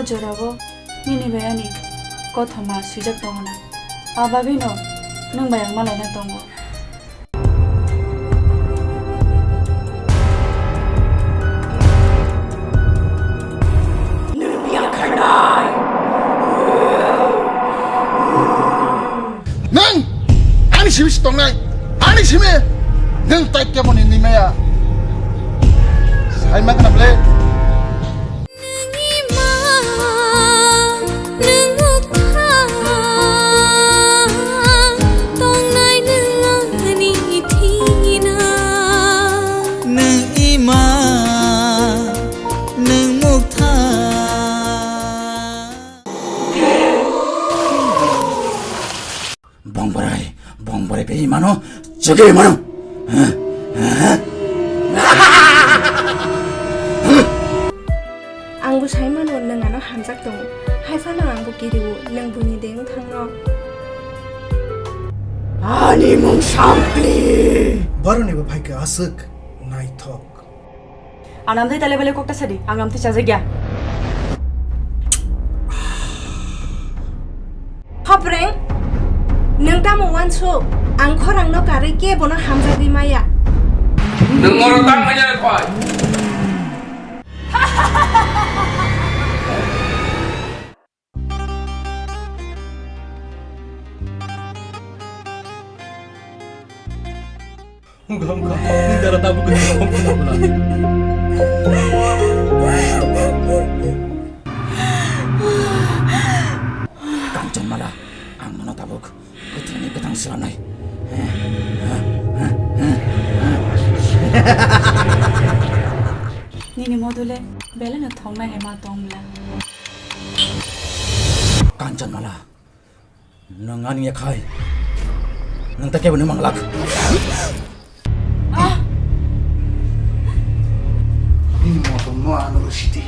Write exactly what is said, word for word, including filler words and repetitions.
Jorabo nini bai ani kothoma swijak tongo na. Abagwino nwng bai ang malaina tongo. Nwng ani simi si tongnai, ani simi nwng tai kebo ni nwi maya. Sai ma khna ble. Nini ma, nwng mukha, tongnai nwng ani thina. Nwng ima, nwng mukha. Bongborai, bongborai pe imano, chege imano. Ang bo sai mano, nwng ano hamjak tongo. Hai phano ang bo kiriwo, nwng buini de wng thangno. Ani mung Sampli. Boroni bo phaikha aswk naithok. Ang amtwi tale bale kokta sadi, ang amtwi chajakya. Hopreng, nwng tamo uansuk? Ang khorangno karwi kebono hamjagwi maya. Nwng oro tang manya rw phai. Wngkha, wngkha. Nini dara tabuk kwthwini wngkha, wngkha. Kanchanmala, ang nono tabuk kwthwini kwthang swnamnai. Nini module belai no thoknai hai ma tong bla. Kanchanmala, nwng ani yakhai, nwng ta kebo nung manglak. Nini motom no ano sidi.